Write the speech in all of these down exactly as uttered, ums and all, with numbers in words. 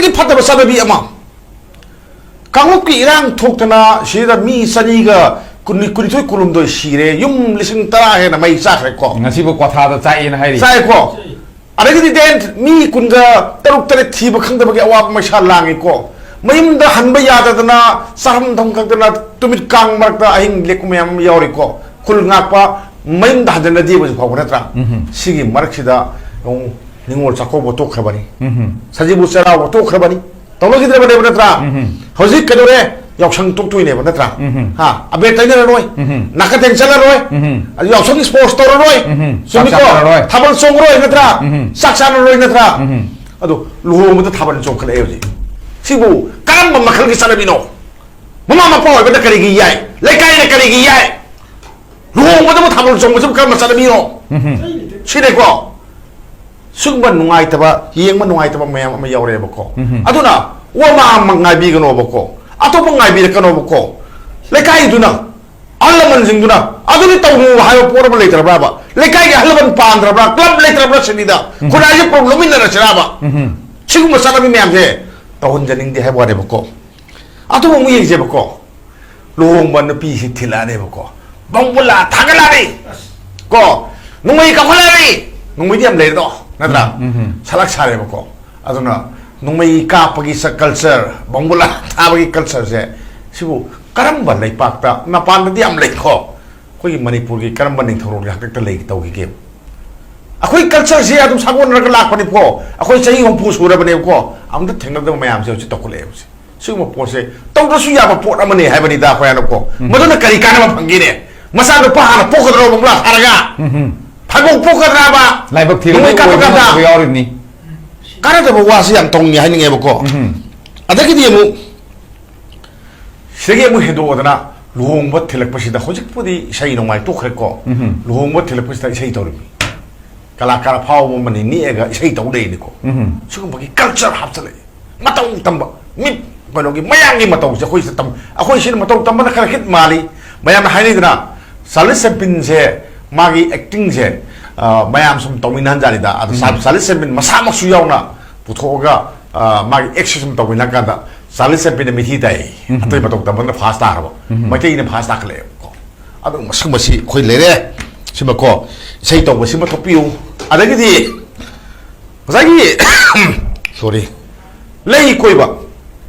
ꯈ꯭ꯋꯥꯏꯗꯒꯤ ꯐꯠꯇꯕ ꯆꯠꯅꯕꯤ ꯑꯃ, ꯀꯥꯡꯂꯨꯞꯀꯤ ꯏꯔꯥꯡ ꯊꯣꯛꯇꯅ ꯁꯤꯗ ꯃꯤ ꯆꯅꯤꯒ ꯀꯨꯟꯅꯤꯊꯣꯏ ꯀꯨꯟꯍꯨꯝꯗꯣꯏ ꯁꯤꯔꯦ, ꯌꯨꯝ ꯂꯤꯁꯤꯡ ꯇꯔꯥ ꯍꯦꯟꯅ ꯃꯩ ꯆꯥꯈ꯭ꯔꯦꯀꯣ꯫ ꯉꯁꯤꯕꯨ ꯀ꯭ꯋꯥꯊꯥꯗ ꯆꯥꯛꯑꯦꯅ ꯍꯥꯏꯔꯤ꯫ ꯆꯥꯏꯀꯣ꯫ ꯑꯗꯒꯤꯗꯤ ꯗꯦꯟ ꯃꯤ ꯀꯨꯟꯒ ꯇꯔꯨꯛ ꯇꯔꯦꯠ ꯊꯤꯕ ꯈꯪꯗꯕꯒꯤ ꯑꯋꯥꯕ ꯃꯩꯁꯥ ꯂꯥꯡꯉꯤꯀꯣ꯫ ꯃꯌꯨꯝꯗ ꯍꯟꯕ ꯌꯥꯗꯗꯅ ꯆꯥꯔꯝ ꯊꯛꯐꯝ ꯈꯪꯗꯅ ꯇꯨꯃꯤꯠ ꯀꯥꯡ ꯃꯔꯛꯇ ꯑꯍꯤꯡ ꯂꯦꯛꯄ ꯃꯌꯥꯝ ꯑꯃ ꯌꯥꯎꯔꯤꯀꯣ꯫ ꯈꯨꯜ ꯉꯥꯛꯄ ꯃꯌꯨꯝꯗ ꯍꯟꯖꯟꯅꯗꯦ ꯍꯧꯖꯤꯛ ꯐꯥꯎꯕ, ꯅꯠꯇ꯭ꯔꯥ? ꯎꯝꯍꯨꯝ꯫ ꯁꯤꯒꯤ ꯃꯔꯛꯁꯤꯗ ꯑꯃꯨꯛ ꯅꯤꯉꯣꯜ ꯆꯥꯛꯀꯧꯕ ꯇꯣꯛꯈ꯭ꯔꯕꯅꯤ꯫ ꯎꯝꯍꯨꯝ꯫ ꯁꯖꯤꯕꯨ ꯆꯩꯔꯥꯎꯕ ꯇꯣꯛꯈ꯭ꯔꯕꯅꯤ꯫ ꯇꯧꯅꯈꯤꯗ꯭ꯔꯕꯅꯦꯕ, ꯅꯠꯇ꯭ꯔꯥ? ꯎꯝꯍꯨꯝ꯫ ꯍꯧꯖꯤꯛ ꯀꯩꯗꯧꯔꯦ? ꯌꯥꯎꯁꯪ ꯇꯣꯛꯇꯣꯏꯅꯦꯕ, ꯅꯠꯇ꯭ꯔꯥ? ꯎꯝꯍꯨꯝ꯫ ꯍꯥ? ꯑꯕꯦꯔ ꯇꯩꯅꯔꯔꯣꯏ꯫ ꯎꯝꯍꯨꯝ꯫ ꯅꯥꯀꯊꯦꯡ ꯆꯠꯂꯔꯣꯏ꯫ ꯎꯝꯍꯨꯝ꯫ ꯑꯗꯨ ꯌꯥꯎꯁꯪ ꯏꯁꯄꯣꯔꯠꯁ ꯇꯧꯔꯔꯣꯏ꯫ ꯎꯝꯍꯨꯝ꯫ ꯆꯨꯝꯃꯤꯀꯣ? ꯆꯥꯛ ꯆꯥꯅꯔꯣꯏ꯫ ꯊꯥꯕꯜ ꯆꯣꯡꯉꯔꯣꯏ, ꯅꯠꯇ꯭ꯔꯥ? ꯎꯝꯍꯨꯝ꯫ ꯆꯥꯛ ꯆꯥꯅꯔꯣꯏ, ꯅꯠꯇ꯭ꯔꯥ? ꯎꯝꯍꯨꯝ꯫ ꯑꯗꯣ ꯂꯨꯍꯣꯡꯕꯗ ꯊꯥꯕꯜ ꯆꯣꯡꯈꯠꯂꯛꯑꯦ ꯍꯧꯖꯤꯛ꯫ ꯁꯤꯕꯨ ꯀꯔꯝꯕ ꯃꯈꯜꯒꯤ ꯆꯠꯅꯕꯤꯅꯣ? ꯃꯃꯥ ꯃꯄꯥ ꯑꯣꯏꯕꯅ ꯀꯔꯤꯒꯤ ꯌꯥꯏ? ꯂꯩꯀꯥꯏꯅ ꯀꯔꯤꯒꯤ ꯌꯥꯏ? ꯂꯨꯍꯣꯡꯕꯗꯕꯨ ꯊꯥꯕꯜ ꯆꯣꯡꯕꯁꯤꯕꯨ ꯀꯔꯝꯕ ꯆꯠꯅꯕꯤꯅꯣ? ꯎꯝꯍꯨꯝ꯫ ꯁꯤꯅꯦꯀꯣ꯫ ꯁꯤꯒꯨꯝꯕ ꯅꯨꯡꯉꯥꯏꯇꯕ, ꯌꯦꯡꯕ ꯅꯨꯡꯉꯥꯏꯇꯕ ꯃꯌꯥꯝ ꯑꯃ ꯌꯥꯎꯔꯛꯑꯦꯕꯀꯣ꯫ ꯎꯝꯍꯨꯝ꯫ ꯑꯗꯨꯅ ꯋꯥ ꯑꯃ ꯉꯥꯏꯕꯤꯒꯅꯣꯕꯀꯣ, ꯑꯇꯣꯞꯄ ꯉꯥꯏꯕꯤꯔꯛꯀꯅꯣꯕꯀꯣ꯫ ꯂꯩꯀꯥꯏꯗꯨꯅ, ꯑꯍꯜ ꯂꯃꯟꯁꯤꯡꯗꯨꯅ ꯑꯗꯨꯗꯤ ꯇꯧꯅꯨ ꯍꯥꯏꯕ ꯄꯣꯠ ꯑꯃ ꯂꯩꯇ꯭ꯔꯕ꯭ꯔꯥꯕ? ꯂꯩꯀꯥꯏꯒꯤ ꯑꯍꯜ ꯂꯃꯟ ꯄꯥꯟꯗ꯭ꯔꯕ꯭ꯔꯥ? ꯀ꯭ꯂꯕ ꯂꯩꯇ꯭ꯔꯕ꯭ꯔꯥ ꯁꯤꯅꯤꯗ? ꯎꯝꯍꯨꯝ꯫ ꯈꯨꯟꯅꯥꯏꯁꯦ ꯄꯨꯂꯞ ꯂꯧꯃꯤꯟꯅꯔꯁꯤꯔꯥꯕ? ꯎꯝꯍꯨꯝ꯫ ꯁꯤꯒꯨꯝꯕ ꯆꯠꯅꯕꯤ ꯃꯌꯥꯝꯁꯦ ꯇꯧꯍꯟꯖꯅꯤꯡꯗꯦ ꯍꯥꯏꯕ ꯋꯥꯅꯦꯕꯀꯣ꯫ ꯑꯗꯨꯕꯨ ꯑꯃꯨꯛ ꯌꯦꯡꯁꯦꯕꯀꯣ, ꯂꯨꯍꯣꯡꯕ ꯅꯨꯄꯤꯁꯤ ꯊꯤꯜꯂꯛꯑꯅꯦꯕꯀꯣ, ꯕꯣꯝꯕꯨꯂꯥ ꯊꯥꯒꯠꯂꯛꯑꯅꯤ ꯀꯣ, ꯅꯣꯡꯃꯩ ꯀꯥꯞꯈꯠꯂꯛꯑꯅꯤ꯫ ꯅꯣꯡꯃꯩꯗꯤ ꯌꯥꯝ ꯂꯩꯔꯦꯗꯣ, ꯅꯠꯇ꯭ꯔꯥ? ꯎꯝ, ꯎꯝ, ꯎꯝ꯫ ꯁꯂꯛ ꯁꯥꯔꯦꯕꯀꯣ꯫ ꯑꯗꯨꯅ ꯅꯣꯡꯃꯩ ꯀꯥꯞꯄꯒꯤ ꯁ-, ꯀꯜꯆꯔ, ꯕꯣꯝꯕꯨꯂꯥ ꯊꯥꯕꯒꯤ ꯀꯜꯆꯔꯁꯦ, ꯁꯤꯕꯨ ꯀꯔꯝꯕ ꯂꯩꯄꯥꯛꯇ, ꯃꯄꯥꯟꯗꯗꯤ ꯌꯥꯝ ꯂꯩꯀꯣ, ꯑꯩꯈꯣꯏꯒꯤ ꯃꯅꯤꯄꯨꯔꯒꯤ ꯀꯔꯝꯕ ꯅꯤꯡꯊꯧꯔꯣꯜꯒꯤ ꯍꯥꯛꯇꯛꯇ ꯂꯩ, ꯇꯧꯈꯤꯒꯦ? ꯑꯩꯈꯣꯏ ꯀꯜꯆꯔꯁꯦ ꯑꯗꯨꯝ ꯁꯥꯒꯣꯟꯅꯔꯒ ꯂꯥꯛꯄꯅꯤꯀꯣ꯫ ꯑꯩꯈꯣꯏ ꯆꯍꯤ ꯍꯨꯝꯐꯨ ꯁꯨꯔꯕꯅꯦꯕꯀꯣ, ꯑꯝꯇ ꯊꯦꯡꯅꯗꯕ ꯃꯌꯥꯝꯁꯦ ꯍꯧꯖꯤꯛ ꯇꯧꯈꯠꯂꯛꯑꯦ ꯍꯧꯖꯤꯛ꯫ ꯁꯤꯒꯨꯝꯕ ꯄꯣꯠꯁꯦ ꯇꯧꯗ꯭ꯔꯁꯨ ꯌꯥꯕ ꯄꯣꯠ ꯑꯃꯅꯦ ꯍꯥꯏꯕꯅꯤꯗ, ꯑꯩꯈꯣꯏ ꯍꯥꯏꯅꯀꯣ꯫ ꯎꯝ꯫ ꯃꯗꯨꯅ ꯀꯔꯤ ꯀꯥꯟꯅꯕ ꯐꯪꯒꯦꯅꯦ? ꯃꯆꯥꯅꯨꯄꯥ ꯍꯥꯟꯅ ꯄꯣꯛꯀꯗ꯭ꯔꯣ ꯕꯣꯝꯕꯨꯂꯥ ꯊꯥꯔꯒ? ꯎꯝ, ꯎꯝ꯫ ꯊꯥꯏꯕꯣꯡ ꯄꯣꯛꯀꯗ꯭ꯔꯥꯕ? ꯂꯥꯏꯕꯛ ꯊꯤꯕ ꯅꯣꯡꯃꯩ ꯀꯥꯞꯄ ꯑꯣꯏꯕ ꯀꯥꯟꯗ? ꯉꯝꯗꯕ ꯌꯥꯎꯔꯤꯕꯅꯤ꯫ ꯀꯥꯟꯅꯗꯕ ꯋꯥꯁꯤ ꯌꯥꯝ ꯇꯧꯅꯤꯡꯉꯦ ꯍꯥꯏꯅꯤꯡꯉꯦꯕꯀꯣ꯫ ꯎꯝ, ꯎꯝ꯫ ꯑꯗꯒꯤꯗꯤ ꯑꯃꯨꯛ ꯁꯤꯗꯒꯤ ꯑꯃꯨꯛ ꯍꯦꯟꯗꯣꯛꯑꯗꯅ ꯂꯨꯍꯣꯡꯕ ꯊꯤꯜꯂꯛꯄꯁꯤꯗ, ꯍꯧꯖꯤꯛꯄꯨꯗꯤ ꯏꯁꯩ ꯅꯣꯡꯃꯥꯏ ꯇꯣꯛꯈ꯭ꯔꯦꯀꯣ꯫ ꯎꯝ, ꯎꯝ꯫ ꯂꯨꯍꯣꯡꯕ ꯊꯤꯜꯂꯛꯄꯁꯤꯗ ꯏꯁꯩ ꯇꯧꯔꯤꯕꯅꯤ꯫ ꯀꯂꯥꯀꯥꯔ ꯑꯐꯥꯎꯕ ꯑꯃꯅꯤ ꯅꯦꯛꯑꯒ ꯏꯁꯩ ꯇꯧ ꯂꯩꯅꯤꯀꯣ꯫ ꯎꯝ꯫ ꯁꯤꯒꯨꯝꯕꯒꯤ ꯀꯜꯆꯔ ꯍꯥꯞꯆꯜꯂꯛꯑꯦ꯫ ꯃꯇꯧ ꯇꯝꯕ, ꯃꯤ, ꯀꯩꯅꯣꯒꯤ, ꯃꯌꯥꯡꯒꯤ ꯃꯇꯧꯁꯦ ꯑꯩꯈꯣꯏ ꯁꯤꯗ ꯇꯝ-, ꯑꯩꯈꯣꯏ ꯁꯤꯅ ꯃꯇꯧ ꯇꯝꯕꯅ ꯈꯔ ꯍꯤꯠ ꯃꯥꯜꯂꯤ꯫ ꯃꯌꯥꯝꯅ ꯍꯥꯏꯅꯩꯗꯅ, ꯆꯥꯔꯂꯤꯁ ꯆꯦꯄ꯭ꯂꯤꯟꯁꯦ, ꯃꯥꯒꯤ ꯑꯦꯛꯇꯤꯡꯁꯦ, ꯑ, ꯃꯌꯥꯝ ꯁꯨꯝ ꯇꯧꯃꯤꯟꯅꯍꯟꯖꯥꯠꯅꯤꯗ꯫ ꯑꯗ ꯆꯥ-, ꯎꯝ꯫ ꯆꯥꯔꯂꯤꯁ ꯆꯦꯄ꯭ꯂꯤꯟ ꯃꯁꯥꯃꯛꯁꯨ ꯌꯥꯎꯅ ꯄꯨꯊꯣꯛꯑꯒ ꯑ, ꯃꯥꯒꯤ ꯑꯦꯛꯁ ꯁꯨꯝ ꯇꯧꯃꯤꯟꯅ ꯀꯥꯟꯗ ꯆꯥꯔꯂꯤ ꯆꯦꯄ꯭ꯂꯤꯟꯅ ꯃꯤꯊꯤ ꯇꯥꯏ꯫ ꯎꯝ꯫ ꯑꯇꯩ ꯃꯇꯧ ꯇꯝꯕꯅ ꯐꯥꯁ ꯇꯥꯈ꯭ꯔꯕ꯫ ꯎꯝ꯫ ꯃꯩꯇꯩꯅ ꯐꯥꯁ ꯇꯥꯈꯠꯂꯛꯑꯦꯕꯀꯣ꯫ ꯑꯗꯨ ꯃꯁꯤꯒꯨꯝꯕꯁꯤ ꯑꯩꯈꯣꯏ ꯂꯩꯔꯦ꯫ ꯁꯤꯃꯀꯣ, ꯏꯁꯩ ꯇꯧꯕꯁꯤꯃ ꯊꯣꯛꯄꯤꯌꯨ꯫ ꯑꯗꯒꯤꯗꯤ ꯉꯁꯥꯏꯒꯤ ꯁꯣꯔꯤ, ꯂꯩ ꯀꯣꯏꯕ,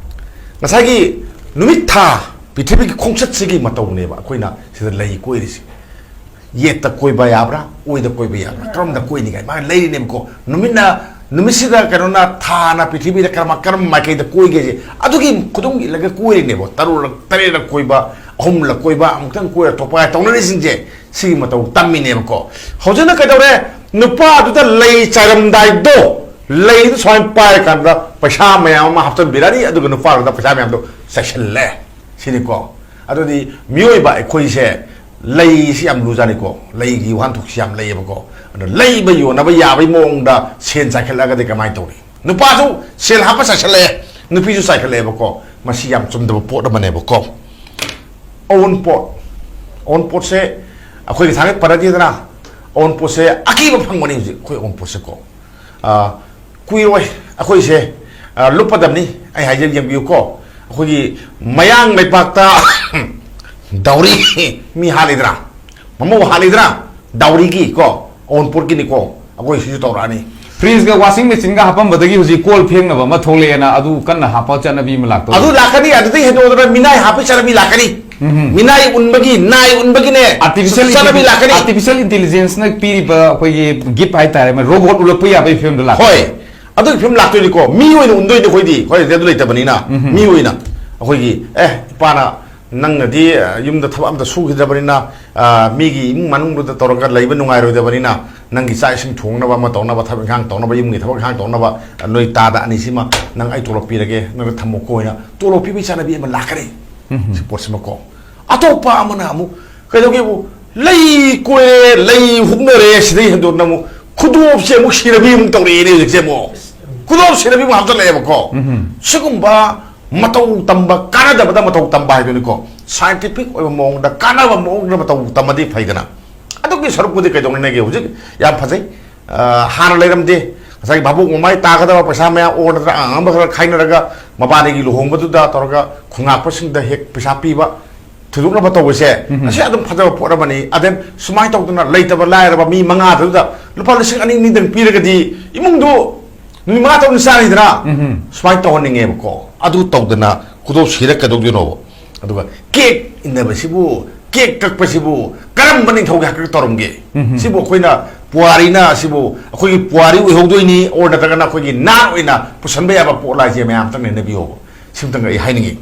ꯉꯁꯥꯏꯒꯤ ꯅꯨꯃꯤꯠ ꯊꯥ ꯄ꯭ꯔꯤꯊꯤꯕꯤꯒꯤ ꯈꯣꯡꯆꯠꯁꯤꯒꯤ ꯃꯇꯧꯅꯦꯕ ꯑꯩꯈꯣꯏꯅ ꯁꯤꯗ ꯂꯩ ꯀꯣꯏꯔꯤꯁꯤ꯫ ꯌꯦꯠꯇ ꯀꯣꯏꯕ ꯌꯥꯕ꯭ꯔꯥ, ꯑꯣꯏꯗ ꯀꯣꯏꯕ ꯌꯥꯕ꯭ꯔꯥ, ꯀꯔꯝꯗ ꯀꯣꯏꯅꯤꯡꯉꯥꯏ ꯃꯥ ꯂꯩꯔꯤꯅꯦꯕꯀꯣ꯫ ꯅꯨꯃꯤꯠꯅ, ꯅꯨꯃꯤꯠꯁꯤꯗ ꯀꯩꯅꯣꯅ, ꯊꯥꯅ ꯄ꯭ꯔꯤꯊꯤꯕꯤꯗ ꯀꯔꯝ, ꯀꯔꯝ ꯃꯥꯏꯀꯩꯗ ꯀꯣꯏꯒꯦꯁꯦ ꯑꯗꯨꯒꯤ ꯈꯨꯗꯨꯝ ꯏꯜꯂꯒ ꯀꯣꯏꯔꯤꯅꯦꯕ꯫ ꯇꯔꯨꯛꯂꯛ ꯇꯔꯦꯠꯂꯛ ꯀꯣꯏꯕ, ꯑꯍꯨꯝꯂꯛ ꯀꯣꯏꯕ, ꯑꯃꯨꯛꯇꯪ ꯀꯣꯏꯔ ꯊꯣꯛꯄ ꯍꯥꯏ ꯇꯧꯅꯔꯤꯁꯤꯡꯁꯦ ꯁꯤꯒꯤ ꯃꯇꯧ ꯇꯝꯃꯤꯅꯦꯕꯀꯣ꯫ ꯍꯧꯖꯤꯛꯅ ꯀꯩꯗꯧꯔꯦ? ꯅꯨꯄꯥꯗꯨꯗ ꯂꯩ ꯆꯥꯏꯔꯝꯗꯥꯏꯗꯣ, ꯂꯩꯗꯨ ꯁꯨꯃꯥꯏꯅ ꯄꯥꯏꯔꯀꯥꯟꯗ ꯄꯩꯁꯥ ꯃꯌꯥꯝ ꯑꯃ ꯍꯥꯞꯆꯤꯟꯕꯤꯔꯅꯤ, ꯑꯗꯨꯒ ꯅꯨꯄꯥꯗꯨꯗ ꯄꯩꯁꯥ ꯃꯌꯥꯝꯗꯣ ꯆꯥꯏꯁꯤꯜꯂꯦ꯫ ꯁꯤꯅꯤꯀꯣ꯫ ꯑꯗꯨꯗꯤ ꯃꯤꯑꯣꯏꯕ ꯑꯩꯈꯣꯏꯁꯦ ꯂꯩꯁꯤ ꯌꯥꯝ ꯂꯨꯖꯥꯠꯅꯤꯀꯣ, ꯂꯩꯒꯤ ꯋꯥꯍꯟꯊꯣꯛꯁꯤ ꯌꯥꯝ ꯂꯩꯌꯦꯕꯀꯣ꯫ ꯑꯗꯣ ꯂꯩꯕ ꯌꯣꯟꯅꯕ ꯌꯥꯕꯒꯤ ꯃꯑꯣꯡꯗ ꯁꯦꯟ ꯆꯥꯏꯈꯠꯂꯛꯑꯒꯗꯤ ꯀꯃꯥꯏꯅ ꯇꯧꯅꯤ? ꯅꯨꯄꯥꯁꯨ ꯁꯦꯜ ꯍꯥꯞꯄ ꯆꯥꯏꯁꯜꯂꯛꯑꯦ, ꯅꯨꯄꯤꯁꯨ ꯆꯥꯏꯈꯠꯂꯛꯑꯦꯕꯀꯣ꯫ ꯃꯁꯤ ꯌꯥꯝ ꯆꯨꯝꯗꯕ ꯄꯣꯠ ꯑꯃꯅꯦꯕꯀꯣ꯫ ꯑꯋꯨꯟꯄꯣꯠ, ꯑꯋꯨꯟꯄꯣꯠꯁꯦ ꯑꯩꯈꯣꯏꯒꯤ ꯊꯥꯡꯒꯩ ꯄꯔꯗꯤꯗꯅ ꯑꯋꯨꯟꯄꯣꯠꯁꯦ ꯑꯀꯤꯕ ꯐꯪꯕꯅꯤ ꯍꯧꯖꯤꯛ ꯑꯩꯈꯣꯏ ꯑꯋꯨꯟꯄꯣꯠꯁꯦꯀꯣ꯫ ꯑ, ꯀꯨꯏꯔꯣꯏ ꯑꯩꯈꯣꯏꯁꯦ, ꯑ, ꯂꯨꯞꯄꯗꯕꯅꯤ꯫ ꯑꯩ ꯍꯥꯏꯖꯔꯤ, ꯌꯦꯡꯕꯤꯌꯨꯀꯣ꯫ ꯑꯩꯈꯣꯏꯒꯤ ꯃꯌꯥꯡ ꯂꯩꯄꯥꯛꯇ ꯗꯥꯎꯔꯤ ꯃꯤ ꯍꯥꯠꯂꯤꯗ꯭ꯔꯥ, ꯃꯃꯧ ꯍꯥꯠꯂꯤꯗ꯭ꯔꯥ, ꯗꯥꯎꯔꯤꯒꯤ ꯀꯣ, ꯑꯋꯨꯟꯄꯣꯠꯀꯤꯅꯤꯀꯣ, ꯑꯩꯈꯣꯏ ꯁꯤꯁꯨ ꯇꯧꯔꯛꯑꯅꯤ꯫ ꯐ꯭ꯔꯤꯖꯀ ꯋꯥꯁꯤꯡ ꯃꯦꯆꯤꯟꯒ ꯍꯥꯞꯄꯝꯕꯗꯒꯤ ꯍꯧꯖꯤꯛ ꯀꯣꯜ ꯐꯦꯡꯅꯕ ꯑꯃ ꯊꯣꯛꯂꯛꯑꯦꯅ ꯑꯗꯨ ꯀꯟꯅ ꯍꯥꯞꯄ ꯆꯠꯅꯕꯤ ꯑꯃ ꯂꯥꯛꯇꯧꯔꯤ꯫ ꯑꯗꯨ ꯂꯥꯛꯀꯅꯤ, ꯑꯗꯨꯗꯒꯤ ꯍꯦꯟꯗꯣꯛꯇꯅ ꯃꯤꯅꯥꯏ ꯍꯥꯞꯄ ꯆꯠꯅꯕꯤ ꯂꯥꯛꯀꯅꯤ꯫ ꯎꯝ꯫ ꯃꯤꯅꯥꯏ ꯎꯟꯕꯒꯤ, ꯅꯥꯏ ꯎꯟꯕꯒꯤꯅꯦ, ꯑꯥꯔꯇꯤꯐꯤꯁꯤꯌꯦꯜ ꯆꯠꯅꯕꯤ ꯏꯟꯇꯦꯂꯤ-, ꯂꯥꯛꯀꯅꯤ꯫ ꯑꯥꯔꯇꯤꯐꯤꯁꯤꯌꯦꯜ ꯏꯟꯇꯦꯂꯤꯖꯦꯟꯁꯅ ꯄꯤꯔꯤꯕ ꯑꯩꯈꯣꯏꯒꯤ ꯒꯤꯐ ꯍꯥꯏꯇꯥꯔꯦ, ꯃ-, ꯔꯣꯕꯣꯠ ꯎꯠꯂꯛꯄ ꯌꯥꯕꯒꯤ ꯐꯤꯕꯝꯗ ꯂꯥꯛꯀꯅꯤ꯫ ꯍꯣꯏ, ꯑꯗꯨꯒꯤ ꯐꯤꯕꯝ ꯂꯥꯛꯇꯣꯏꯅꯤꯀꯣ꯫ ꯃꯤ ꯑꯣꯏꯅ ꯎꯟꯗꯣꯏꯅꯤ ꯑꯩꯈꯣꯏꯗꯤ, ꯑꯩꯈꯣꯏꯗꯤ ꯑꯗꯨ ꯂꯩꯇꯕꯅꯤꯅ꯫ ꯎꯝ꯫ ꯃꯤ ꯑꯣꯏꯅ ꯑꯩꯈꯣꯏꯒꯤ, ꯑꯦ, ꯏꯄꯥꯅ ꯅꯪꯅꯗꯤ, ꯑ, ꯌꯨꯝꯗ ꯊꯕꯛ ꯑꯝꯇ ꯁꯨꯈꯤꯗ꯭ꯔꯕꯅꯤꯅ, ꯑ, ꯃꯤꯒꯤ ꯏꯃꯨꯡ ꯃꯅꯨꯡꯗꯨꯗ ꯇꯧꯔꯒ ꯂꯩꯕ ꯅꯨꯡꯉꯥꯏꯔꯣꯏꯗꯕꯅꯤꯅ, ꯅꯪꯒꯤ ꯆꯥꯛ ꯏꯁꯤꯡ ꯊꯣꯡꯅꯕ, ꯑꯃ ꯇꯧꯅꯕ, ꯊꯕꯛ ꯏꯪꯈꯥꯡ ꯇꯧꯅꯕ, ꯌꯨꯝꯒꯤ ꯊꯕꯛ ꯏꯪꯈꯥꯡ ꯇꯧꯅꯕ, ꯑ, ꯅꯣꯏ ꯇꯥꯗ ꯑꯅꯤꯁꯤꯃ ꯅꯪ ꯑꯩ ꯇꯣꯂꯣꯞ ꯄꯤꯔꯒꯦ, ꯅꯪꯅ ꯊꯝꯃꯨꯀꯣ ꯍꯥꯏꯅ ꯇꯣꯂꯣꯞ ꯄꯤꯕꯒꯤ ꯆꯠꯅꯕꯤ ꯑꯃ ꯂꯥꯛꯀꯅꯤ꯫ ꯎꯝ꯫ ꯁꯤ ꯄꯣꯠꯁꯤꯃꯀꯣ꯫ ꯑꯇꯣꯞꯄ ꯑꯃꯅ ꯑꯃꯨꯛ ꯀꯩꯗꯧꯒꯦꯕꯨ, ꯂꯩ ꯀꯣꯏꯔꯦ, ꯂꯩ ꯍꯨꯛꯅꯔꯦ, ꯁꯤꯗꯩ ꯍꯦꯟꯗꯣꯛꯅ ꯑꯃꯨꯛ ꯈꯨꯗꯣꯞꯁꯦ ꯑꯃꯨꯛ ꯁꯤꯔꯕꯤ ꯑꯃꯨꯛ ꯇꯧꯔꯛꯑꯦꯅꯦ ꯍꯧꯖꯤꯛꯁꯦ ꯑꯃꯨꯛ꯫ ꯈꯨꯗꯣꯞ ꯁꯤꯔꯕꯤ ꯑꯃꯨꯛ ꯍꯥꯞꯆꯜꯂꯛꯑꯦꯕꯀꯣ꯫ ꯎꯝ꯫ ꯁꯤꯒꯨꯝꯕ ꯃꯇꯧ ꯇꯝꯕ, ꯀꯥꯟꯅꯗꯕꯗ ꯃꯇꯧ ꯇꯝꯕ ꯍꯥꯏꯗꯨꯅꯤꯀꯣ꯫ ꯁꯥꯏꯟꯇꯤꯐꯤꯛ ꯑꯣꯏꯕ ꯃꯑꯣꯡꯗ, ꯀꯥꯟꯅꯕ ꯃꯑꯣꯡꯗ ꯃꯇꯧ ꯇꯝꯃꯗꯤ ꯐꯩꯗꯅ꯫ ꯑꯗꯨꯒꯤ ꯁꯔꯨꯛꯄꯨꯗꯤ ꯀꯩꯗꯧꯅꯤꯡꯉꯥꯏꯒꯤ? ꯍꯧꯖꯤꯛ ꯌꯥꯝ ꯐꯖꯩ꯫ ꯑ, ꯍꯥꯟꯅ ꯂꯩꯔꯝꯗꯦ꯫ ꯉꯁꯥꯏꯒꯤ ꯚꯥꯕꯣꯛ ꯃꯃꯥꯏ ꯇꯥꯒꯗꯕ ꯄꯩꯁꯥ ꯃꯌꯥꯝ ꯑꯣꯔ ꯅꯠꯇ꯭ꯔꯒ ꯑꯉꯥꯡꯕ ꯈꯔ ꯈꯥꯏꯅꯔꯒ ꯃꯕꯥꯅꯤꯒꯤ ꯂꯨꯍꯣꯡꯕꯗꯨꯗ ꯇꯧꯔꯒ ꯈꯨꯉꯥꯛꯄꯁꯤꯡꯗ ꯍꯦꯛ ꯄꯩꯁꯥ ꯄꯤꯕ, ꯊꯣꯏꯗꯣꯛꯅꯕ ꯇꯧꯕꯁꯦ, ꯎꯝ꯫ ꯃꯁꯤ ꯑꯗꯨꯝ ꯐꯖꯕ ꯄꯣꯠ ꯑꯃꯅꯤ꯫ ꯑꯗꯦꯟ ꯁꯨꯃꯥꯏꯅ ꯇꯧꯗꯅ ꯂꯩꯇꯕ ꯂꯥꯏꯔꯕ ꯃꯤ ꯃꯉꯥꯗꯨꯗ ꯂꯨꯄꯥ ꯂꯤꯁꯤꯡ ꯑꯅꯤ ꯑꯅꯤꯗꯪ ꯄꯤꯔꯒꯗꯤ ꯏꯃꯨꯡꯗꯨ ꯅꯨꯃꯤꯠ ꯃꯉꯥ ꯇꯔꯨꯛꯅꯤ ꯆꯥꯔꯤꯗꯅ, ꯎꯝ꯫ ꯁꯨꯃꯥꯏꯅ ꯇꯧꯍꯟꯅꯤꯡꯉꯦꯕꯀꯣ꯫ ꯑꯗꯨ ꯇꯧꯗꯅ ꯈꯨꯗꯣꯞ ꯁꯤꯔ ꯀꯩꯗꯧꯗꯣꯏꯅꯣꯕ? ꯑꯗꯨꯒ ꯀꯦꯛ ꯏꯟꯅꯕꯁꯤꯕꯨ, ꯀꯦꯛ ꯀꯛꯄꯁꯤꯕꯨ ꯀꯔꯝꯕ ꯅꯤꯡꯊꯧꯒꯤ ꯍꯥꯛꯇꯛꯇ ꯇꯧꯔꯝꯒꯦ? ꯎꯝ꯫ ꯁꯤꯕꯨ ꯑꯩꯈꯣꯏꯅ ꯄꯨꯋꯥꯔꯤꯅ ꯁꯤꯕꯨ ꯑꯩꯈꯣꯏꯒꯤ ꯄꯨꯋꯥꯔꯤ ꯑꯣꯏꯍꯧꯗꯣꯏꯅꯤ, ꯑꯣꯔ ꯅꯠꯇ꯭ꯔꯒꯅ ꯑꯩꯈꯣꯏꯒꯤ ꯅꯥꯠ ꯑꯣꯏꯅ ꯄꯨꯁꯟꯕ ꯌꯥꯕ ꯄꯣꯠ ꯂꯥꯏꯁꯦ ꯃꯌꯥꯝ ꯑꯝꯇꯪ ꯅꯩꯅꯕꯤꯌꯣꯕ꯫ ꯁꯤꯝꯇꯪ ꯑꯩ ꯍꯥꯏꯅꯤꯡꯉꯤ꯫